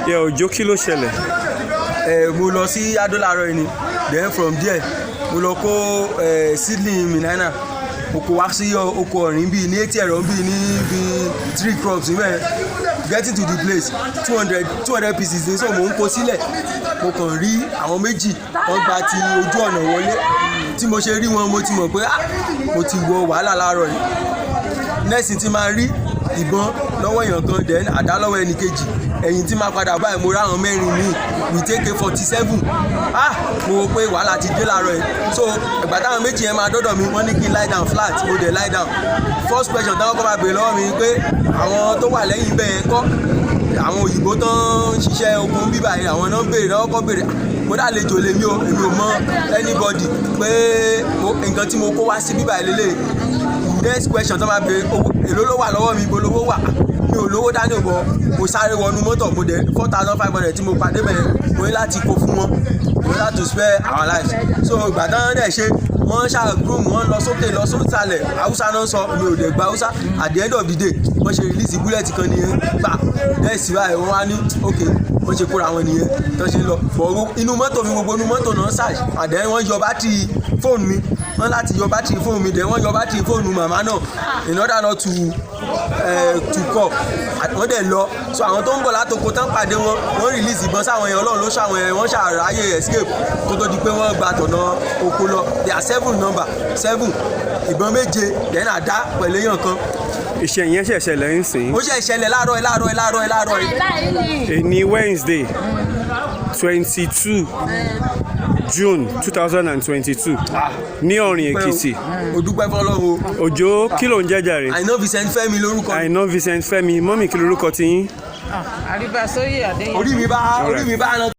Yẹ Òjó, kí ló ṣẹlẹ̀? Ẹ mo lọ sí Adó láàárọ̀ yìí ni. Then from there, mo lọ kó ẹ seedling banana. Mo kó wá sí oko ọ̀rìn bíi ní etí ẹ̀rọ bíi ní bíi three crops níbẹ̀. Getting to the place, 200 200 pieces ní, so mo ń kó sílẹ̀, mo kàn rí àwọn méjì, wọ́n gba ti ojú ọ̀nà wọlé. Tí mo ṣe rí wọn, mo ti mọ̀ pé, ah, mo ti wọ wàhálà láàárọ̀ yìí. Next tí máa rí, ìbọn lọ́wọ́ èèyàn kan, then àdá lọ́wọ́ ẹnì kejì. Ẹ̀yìn tí máa padà báyìí, mo ráwọn mẹ́rin míì with AK-47. Ah, mo wò pé wàhálà ti dé láàárọ̀ yìí. So ìgbà táwọn méjì yẹn máa dọ́dọ̀ mi, wọ́n ní kí n lie down flat. Mo dẹ̀ lie down. First question táwọn kọ́ máa béèrè lọ́wọ́ mi ni pé àwọn tó wà lẹ́yìn bẹ́ẹ̀ yẹn kọ́, àwọn òyìnbó tó ń ṣiṣẹ́ ogun bíbà yẹn, àwọn náà ń béèrè náà kọ́ béèrè. Mo dálejò lèmi o, èmi ò mọ anybody, pé nǹkan tí mo kó wá sí bíbà yẹn lélẹ̀. Next question tó máa béèrè, owó èló ló wà lọ́wọ́ mi, ibo lówó wà? Mi ò lówó dání bọ̀. Mo sáré wọnú mọ́tò, mo dẹ̀ 4,500 tí mo pàdé bẹ̀rẹ̀, mo ní láti kó fún wọn, mo ní láti spare our lives. So ìgbà táwọn dẹ̀ ṣe, wọ́n ṣáà groom, wọ́n lọ sókè, lọ sósàlẹ̀. Haúsá náà sọ, mi ò dẹ̀ gba Haúsá. At the end of the day, wọ́n ṣe release bullet kan nìyẹn gbà. Next báyìí, wọ́n wá ní ok, wọ́n ṣe kóra wọn nìyẹn tó ṣe lọ bọ̀. Inú mọ́tò mi, gbogbo inú mọ́tò náà search. And then wọ́n yọ bátìrì fóònù mi, wọ́n láti yọ bátìrì fóònù mi, then wọ́n yọ bátìrì fóònù màmá náà in order not to call. Wọ́n dẹ̀ lọ. So àwọn tó ń bọ̀ látoko tán pàdé wọn, wọ́n release ìbọn sáwọn yẹn. Ọlọ́run ló ṣàwọn yẹn, wọ́n ṣàráyè escape kó tó di pé wọ́n gba tọ̀nà oko lọ. They are seven number, seven, ìbọn méje, then àdá pẹ̀lú èèyàn kan. Ìṣe yẹn ṣẹ̀ ṣẹlẹ̀ ń sìn? Ó ṣe ìṣẹ̀lẹ̀ láàárọ̀ yìí, láàárọ̀ yìí, láàárọ̀ yìí, láàárọ̀ yìí. Èní Wednesday, 22 June 2022, ní Ọ̀rìn Èkìtì. O dúpẹ́ fọlọ́run o. Òjó, kí ló ń jẹ́ jàre? Àìná Vincent Fẹ́mi lórúkọ mi. Àìná Vincent Fẹ́mi. Mummy, kí lorúkọ ti yín? Àríbá sóyè Adéyẹmí. Orí mi bá, orí mi bá.